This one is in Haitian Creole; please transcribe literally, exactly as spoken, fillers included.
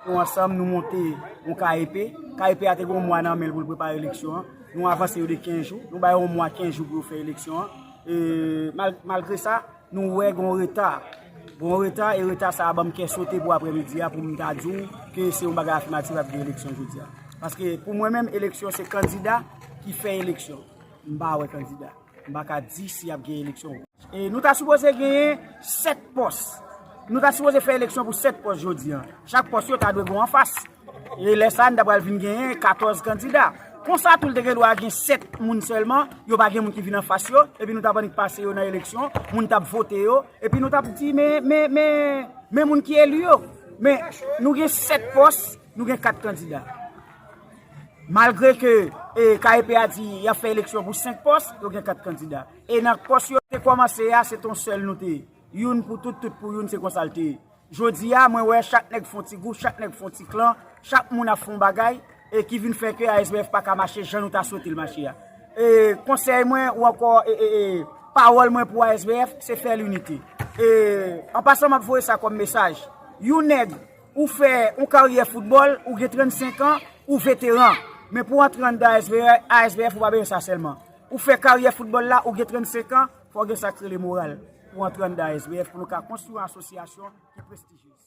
Nou ansanm, nou monte yon K E P. K E P a te gen yon mwa nan men l pou l prepare eleksyon an. Nou avanse yo de kenz jou. Nou ba yo yon mwa, kenz jou pou yo fè eleksyon an. E, mal, malgre sa, nou wè gen yon reta. Gen yon reta, e reta sa a ban m kè sote pou aprèmidi a, pou m ta di w ke se yon bagay afimatif ap gen eleksyon jodi a. Paske pou mwen menm, eleksyon se kandida ki fè eleksyon. M pa wè kandida. M pa ka di si ap gen eleksyon. E nou ta sipoze genyen sèt pòs. Nou ta sipoze fè eleksyon pou sèt pòs jodi a. Chak pòs yo ta dwe gen yon anfas. E lè sa a, nou ta pral vin genyen katòz kandida. Konsa tou, l te gen dwa gen sèt moun sèlman, yo pa gen moun ki vin anfas yo, epi nou t ap annik pase yo nan eleksyon, moun t ap vote yo, epi nou t ap di, men, men, men, men moun ki eli yo. Men nou gen sèt pòs, nou gen kat kandida. Malgre ke e, K E P a di y ap fè eleksyon pou senk pòs, yo gen kat kandida. E nan pòs yo te kòmanse a, se t on sèl nou te ye. Youn pou tout, tout pou youn, se konsa l te ye. Jodi a, mwen wè chak nèg fè on ti gwoup, chak nèg fè on ti klan, chak moun ap fè on bagay, e ki vin fè ke A S V F pa ka mache jan nou ta swete l mache a. E konsèy mwen, ou ankò, e, e, e, pawòl mwen pou A S V F, se fè linite. E, an pasan, m ap voye sa kòm mesaj. Yon nèg, ou fè yon karyè foutbòl, ou gen trannsenk an, ou veteran. Men pou w antre anndan A S V F, A S V F, ou pa bezwen sa sèlman. Ou fè karyè foutbòl la, ou gen trannsenk an, fò w gen sa k rele moral pou w antre anndan A S V F, pou nou ka konstwi yon asosyasyon ki prestijyez.